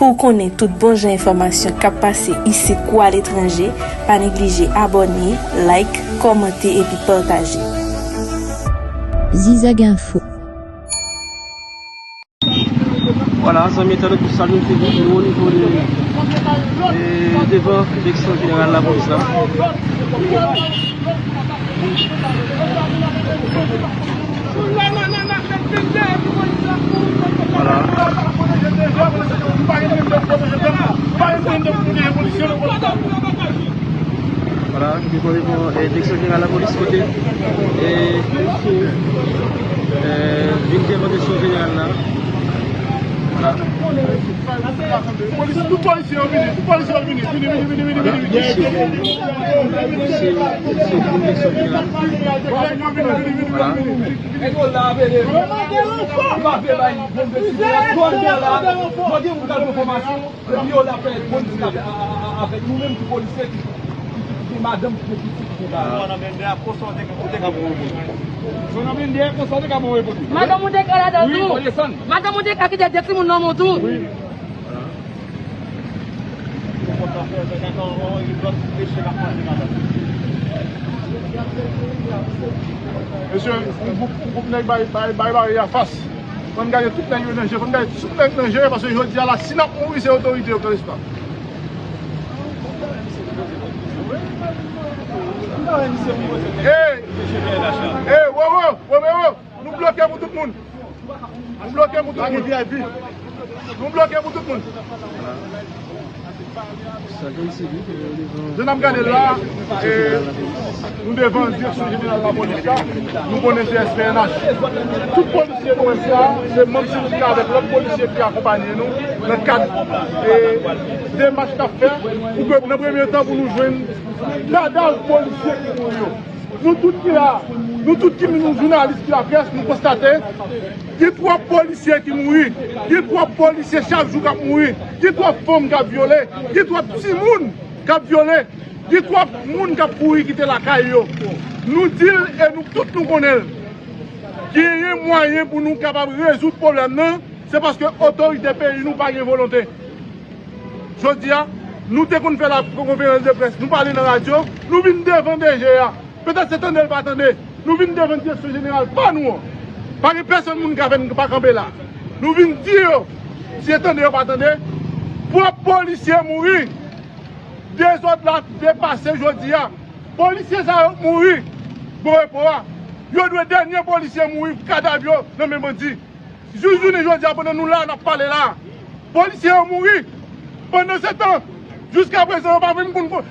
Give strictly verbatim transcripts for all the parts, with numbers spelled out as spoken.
Pou w konnen tout bon jan enfòmasyon k ap pase isit kou aletranje, pa neglije abòne, like, kòmante epi pataje. Zizag Info. Vwala, zanmi entènot, nou salye, nou fini, nou o nivo de, e, devan direksyon jeneral lapolis la. Vwala. Vwala, nou rive, e, direksyon jeneral lapolis kote, e, e, vin devan direksyon jeneral la. Vwala. Polis, tout polisye yo vini, tout polisye yo vini, vini, vini, vini, vini, vini. Vwala. Vwala. Epi yo la fè bon ti avè, a, a, a, avèk nou menm ki polisye ki, ki, ki, ki gen madanm, ki gen pitit, ki gen bagay. Ou nan blende a, konsa w te, ou te ka bon repoti. Ou nan blende a, konsa w te ka bon repoti. Madanm ou te ka ladan tou. Wi, ou desann. Madanm ou te ka kite de timoun nan men w tou. Wi. Mesye, yon gwoup, yon gwoup nèg bay, bay, bay barè a fas. Fò n gade tout nèg yo nan je, fò n gade tout nèg nan je, paske jodi a la, si n ap mouri, se otorite yo k nan lespwa. Ey! Ey, Wowo! Wowo! Nou bloke pou tout moun! Nou bloke pou tout moun! Nou bloke pou tout moun! Jan n ap gade l la, e, nou devan direksyon jeneral lapolis la, nou konnen se S P N H. Tout polisye nou wè sa, se manm sendika avèk lòt polisye ki akonpaye nou nan kad, e, demach n ap fè pou ke nan premye tan pou nou jwenn kadav polisye ki mouri yo. Nou tout ki la, nou tout ki nou jounalis ki laprès, nou konstate, gen twòp polisye ki mouri, gen twòp polisye chak jou k ap mouri, gen twòp fanm k ap vyole, gen twòp timoun k ap vyole, gen twòp moun k ap kouri kite lakay yo. Nou di l e nou tout nou konnen l. Genyen mwayen pou nou kapab rezoud pwoblèm nan, se paske otorite peyi nou pa gen volonte. Jodi a, nou te konn fè la konferans de près, nou pale nan radyo, nou vin devan D G a. Petèt se tande l pa tande. Nou vin devan direksyon jeneral pa nou an. Pa gen pèsonn moun k ap fè n pa kanpe la. Nou vin di yo, si se tande yo pa tande, pwòp polisye mouri. Dezòd la depase jodi a. Polisye sa yo mouri. Bon repo a. Yo dwe dènye polisye mouri, kadav yo nan men bandi. Jis jounen jodi a, pandan nou la, n ap pale la, polisye yo mouri. Pandansetan, jiskaprezan, yo pa vin konn kon-,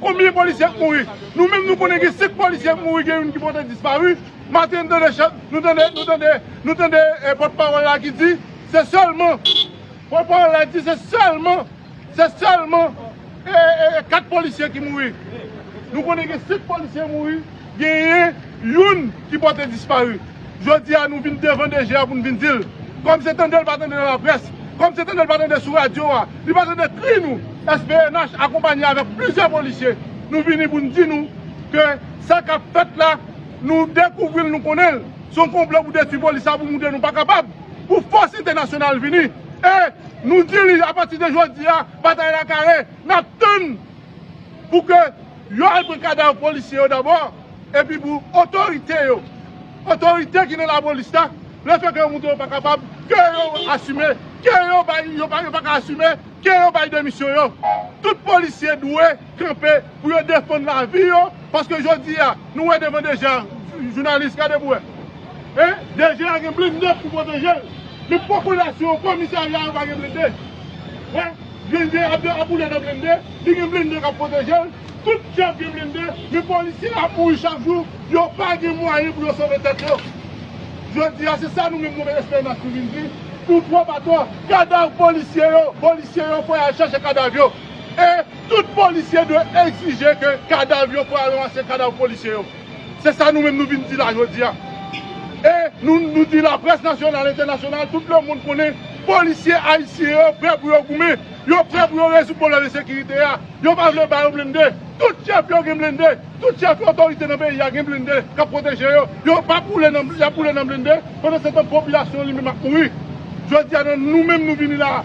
konbyen polisye k mouri. Nou menm, nou konnen gen senk polisye k mouri, gen youn ki pote dispari. Maten, nou tande chèf, nou tande, nou tande, nou tande, eh, pòtpawòl la ki di, se sèlman, pòtpawòl la di, se sèlman Se sèlman, e, e, e, kat polisye ki mouri. Nou konnen gen senk polisye mouri, genyen youn ki pote dispari. Jodi a, nou vin devan D G a pou n vin di l. Kòm se tande l pa tande nan laprès, kòm se tande l pa tande sou radyo a, li pa tande kri nou. S P N H akonpanye avèk plizyè polisye. Nou vini pou n di nou ke sa k ap fèt la, nou dekouvri l, nou konnen l. Se yon konplo pou detwi polis la, pou montre nou pa kapab, pou fòs entènasyonal vini. E nou di li, apati de jodi a, batay la kare, n ap tann pou ke yo al pran kadav polisye yo dabò, epi pou otorite yo, otorite ki nan lapolis la, lefètke yo montre yo pa kapab, ke yo asime, ke yo bay, yo pa, yo pa ka asime, ke yo bay demisyon yo. Tout polisye dwe kanpe pou yo defann lavi yo, paske jodi a, nou wè devan D G a, jounalis, gade pou wè. Hein? D G a gen blende pou pwoteje l. Men popilasyon komisarya yo pa gen blende. Wè, blende ap, ap boule nan blende, li gen blende k ap pwoteje l. Tout chèf gen blende, men polisye ap mouri chak jou, yo pa gen mwayen pou yo sove tèt yo. Jodi a, se sa nou menm nou S P N H nou vin di. Nou twòp atò, kadav polisye yo, polisye yo fò y al chèche kadav yo. E tout polisye dwe egzije ke kadav yo fò y al ranmase kadav polisye yo. Se sa nou menm nou vin di la jodi a. E nou, nou di laprès nasyonal, entènasyonal, tout lemonn konnen polisye ayisyen yo prè pou yo goumen. Yo prè pou yo rezoud pwoblèm ensekirite a. Yo pa vle ba yo blende. Tout chèf yo gen blende. Tout chèf otorite nan peyi a gen blende k ap pwoteje yo. Yo p ap boule nan, y ap boule nan blende. Pandansetan, popilasyon li menm ap mouri. Jodi a, nou menm nou vini la.